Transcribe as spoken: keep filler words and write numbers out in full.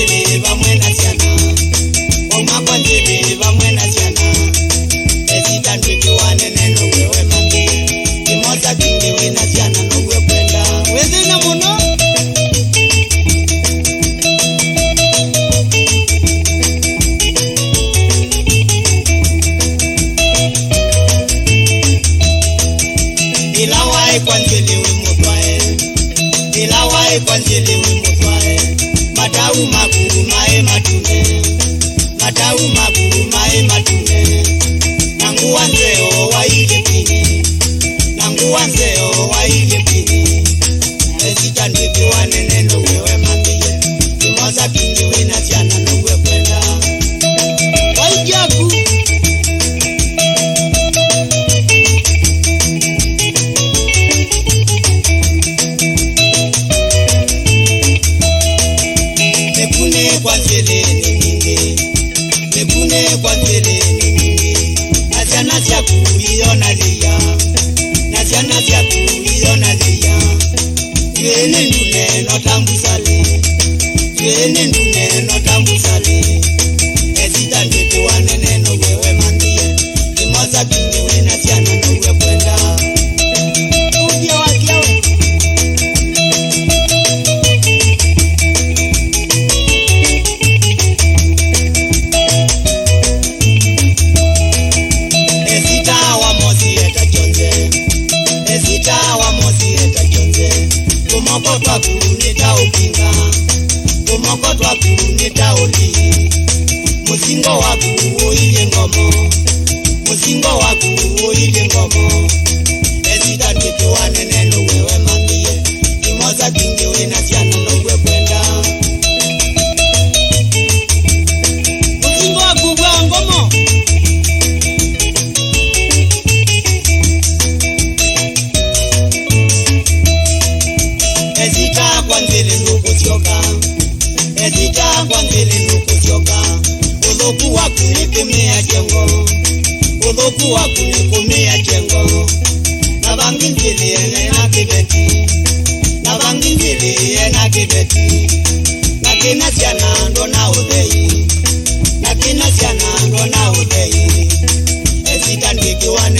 Nzĩlĩ vamwe na syana. Wauma kwa nzĩlĩ vamwe na syana. Esita ndwĩke wanene now'e wemantĩe. Kĩmosa kingĩ wĩ na syana now'e kwenda. Wĩ thĩna mũno. Ĩla waĩ kwa nzĩlĩ wĩ mũtwae. Ĩla waĩ kwa nzĩlĩ wĩ mũtwae, matau maku maĩ matune, matau maku maĩ matune, na ngũa nzeo wailye pini, na ngũa nzeo wailye pini. Esita ndwĩke wanene now'e wemantĩe, kĩmosa kingĩ wĩ na syana now'e kwenda. Wailyaku. Nĩkunĩkwa nzĩlĩnĩ nyingĩ, nĩkunĩkwa nzĩlĩnĩ nyingĩ, na syana syaku iyona lĩia, na syana syaku iyona lĩia. Nzĩlĩnĩ ndune no ta mbusalĩ, nzĩlĩnĩ ndune no ta mbusalĩ. Esita ndwĩke wanene now'e wemantĩe, kĩmosa kingĩ wĩ na syana now'e kwenda. Ũthĩa wasya we. Esita wamosie ta kyonthe. Esita wamosie ta kyonthe. Tũmoko twaku nĩ ta ũkinga. Tũmoko twaku nĩ ta ũlii. Mũsingo waku ũilye ngomo. Mũsingo waku ũilye ngomo. Esita ndwĩke wanene now'e wemantĩe. Kĩmosa kingĩ wĩ na syana now'e kwenda. Mũsingo waku wa ngomo. Esita kwa nzĩlĩ ndũkũsyoka. Esita kwa nzĩlĩ ndũkũsyoka. Ũthũku waku nĩ kũmĩa kyengo. Ũthũku waku nĩ kũmĩa kyengo. Na vangĩ nzĩlĩ ene na kĩveti. Na vangĩ nzĩlĩ ena kĩveti. Na kĩna syana ndona ũthei. Na kĩna syana ndona ũthei. Esita ndwĩke wanene